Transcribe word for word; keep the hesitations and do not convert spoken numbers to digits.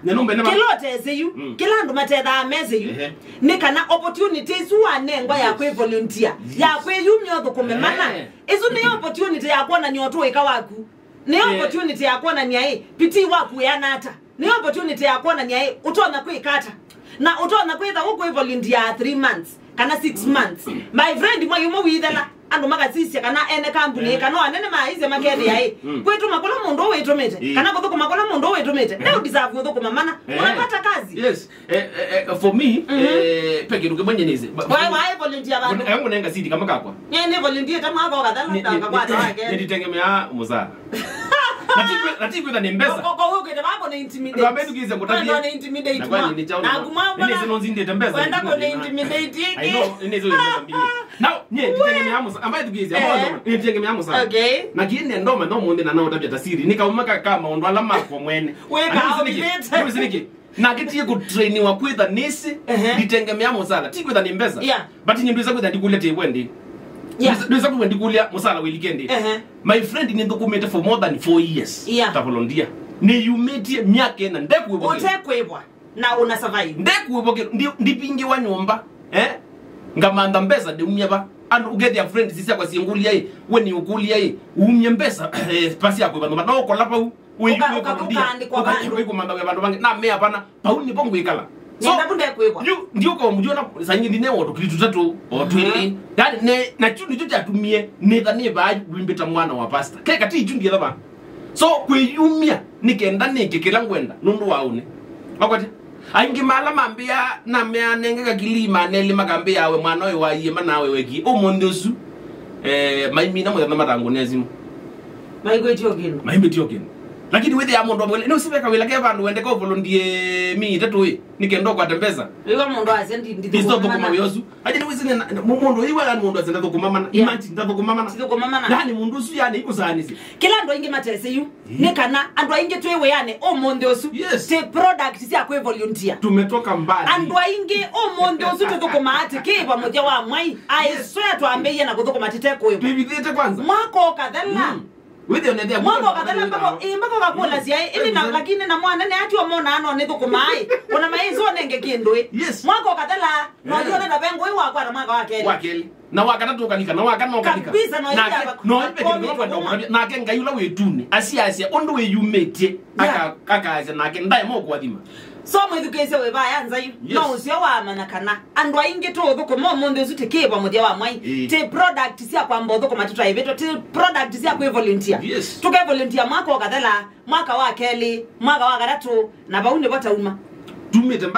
Na nũmbe nĩ ma- Kĩla ũtesĩ yu, mm, kĩla andũ matethaa mesĩ yu, ehe, nĩ kana opportunity ĩsu wanengwa ya, yes, kwĩ volunteer, yes, ya kwĩyumya ũthũkũme mana. Eh. Ĩsu nĩ opportunity ya kwonany'a ũtũĩka waku. Nĩ, eh, opportunity ya kwonany'a ĩ, pitii waku wĩana ata. Nĩ opportunity ya kwonany'a ĩ, ũtonya kwĩka ata. Na ũtonya kwĩtha ũkwĩ volunteer three months kana six months. My friend, mwai ũmwe wĩthela, andũ makasisya kana ene kambuni, eh, kana anene maisye makethĩa ĩ, mm, kwĩtũma kũla mũndũ ũwĩtũmĩte, eh, kana kũthũkũma kũla mũndũ ũwĩtũmĩte, eh, nĩ ũdeserve ũthũkũma mana. Eh. Unapata kazi. Yes. Eh, eh, eh, for me, mhm, eh, pe kĩndũ kĩmwe nyenĩsĩ. Ba- Waĩ, waĩ volunteer vandũ. Ngũne-, eh, ngũnenga seed kama kakwa. Nye nĩ volunteer ta mwaka ũkathela, ni, ni, ngakwata ni, wake. Nĩnditengemea mũsala. Na ti kwĩ-, na ti kwĩtha nĩ mbesa. Ko, ko, ko, ũkĩte vako na intimidate. Ndwambe tukize ngũtavie. Ndwa na intimidate. Na kwani mwa-, ni chaona. Na kuma nĩ mbona sino nzindĩte mbesa. Wenda kũna intimidate ĩkĩ. I know, nĩ sio mbesa mbili. Now, nye nditengemea mũsala. Ambaye tukize, eh, ambaye ndoma, nĩnditengemea mũsala. Okay. Na kĩndĩ ndoma no mũndĩ na no tabia ta siri. Nĩ kauma ka, ka maũndũ ala makwa mwene. Wĩka. Na nĩ sini kĩ-, outdated. Nĩ sini kĩ-, Nake ti kũtrainiwa kwĩtha nĩsĩ, ehe, nditengemea mũsala. Ti kwĩtha nĩ mbesa. Yeah. But nĩ ndwĩsa kwĩtha ndikũlya tĩwe ndi. Yeah. Ndwĩsa, ndwĩsa kwĩtha ndikũlya mũsala wĩlike ndi. Ehe. My friend, nĩthũkũmĩte for more than four years. Yeah. Ta volunteer. Nĩyumĩtie myaka ĩna, ndekwĩvwa kĩndũ. Ũtekwĩvwa, na una survive. Ndekwĩvwa kĩndũ, ndi-, ndipingĩwa nyũmba. Eh? Ngamantha mbesa, ndiumya va. Andũ ũkethĩa friends syakwa syĩngũlya ĩ, we nĩ ũkũlya ĩ, umye mbesa, eh, pasi ya kwĩva nyũmba. No ũkola vau. Wĩ-, ũka-, wĩ-, ũka-, ũkaandĩkwa ũka-, vandũ. Wĩkũmantha wĩa vandũ vangĩ. Na mea vana, vau nĩvo ngwĩkala. So, nenda vu ndekwĩkwa. Yu, ndiũka ũmũthĩ ona, saa ingĩ ndinewa tũkili tũtatũ, o twĩlĩ. Mhm. Yani, ne, na kyu nĩkyo kyatumie, nĩtha nĩ vaa wĩmbĩta mwana wa pastor. Keka ti kyu ndietha vaa. So, kwĩyumya, nĩ kenda nĩke kĩla ngwenda, nũndũ wa ũnĩ. Wakwatya? Aingĩ mala mambĩa, na meanenge kakili manelĩ makambĩa we mwana ũyũ wa iema nawe weki. Ũmũnthĩ ũsu, eh, maimina mũthenya matangũnĩa simũ. Maikwĩtio kĩndũ. Maimbĩtio kĩndũ. Lakini wĩthĩa mũndũ amwele, nĩ ũsiveka wĩla ke vandũ wendeka ũvolondie mii itatũ ĩ, nĩ kenda ũkwate mbesa. Iwa mũndũ asya ndi, ndi. Iso thũkũma wĩa ũsu. Aje nĩ wĩsine na, na, mũ-, mũndũ iwa yani mũndũ asenda thũkũma mana. Yeah. Imagine, ndathũkũma mana. Sithũkũma mana. Yani mũndũ ũsu yani ikusanisi. Kĩla andũ aingĩ matesĩ yu, ĩ, nĩ kana andũ aingĩ twĩ wĩanĩ ũmũnthĩ ũsu. Yes. Ti product sya kwĩ volunteer. Tumetoka mbali. Andũ aingĩ ũmũnthĩ ũsu tũthũkũmaa tũkĩĩva mũthya wa mwai. I swear twambĩie na kũthũkũma tũtekwĩva. Twĩvithĩte kwanza. Mwaka ũkathela. Mm. Wĩthĩa ũnethĩa mwaka ũkathela mpaka, ĩ, mpaka ũkakũlasya, ĩ, ĩndĩ na, lakini na mwana nĩ atio mona no nĩthũkũmaa, ĩ. Ona maĩsĩ onenge kĩndũ, ĩ. Yes. Mwaka ũkathela, no, eh, yone na vengo ĩ wakwata mwaka wa kelĩ. Wa kelĩ. Na wa katatũ ũkalika, na wa kana ũkalika. Kabisa, no. Nake, ĩthĩa no, ĩve kĩndũ kĩmwe kwenda ũmũtavya. Nake Ngai ũla wĩ ĩtunĩ, asiasya ũndũ wĩyumĩtye, yeah, aka-, akaasya nake, ndaema ũkũathima. So, mwĩthukĩĩsye wĩ vaya nza yu, yes, no ũseo wamanya kana andũ aingĩ tũũthũkũma ũmũnthĩ ũsu tĩkĩĩva mũthya wa mwai. Ĩĩ. Ti product sya kwamba ũthũkũma tũtaĩvĩtwe, ti product sya kwĩ volunteer. Yes. Tũke volunteer mwaka ũkathela, mwaka wa kelĩ, mwaka wa katatũ, na vau nĩvo tauma. Tumĩte mbali.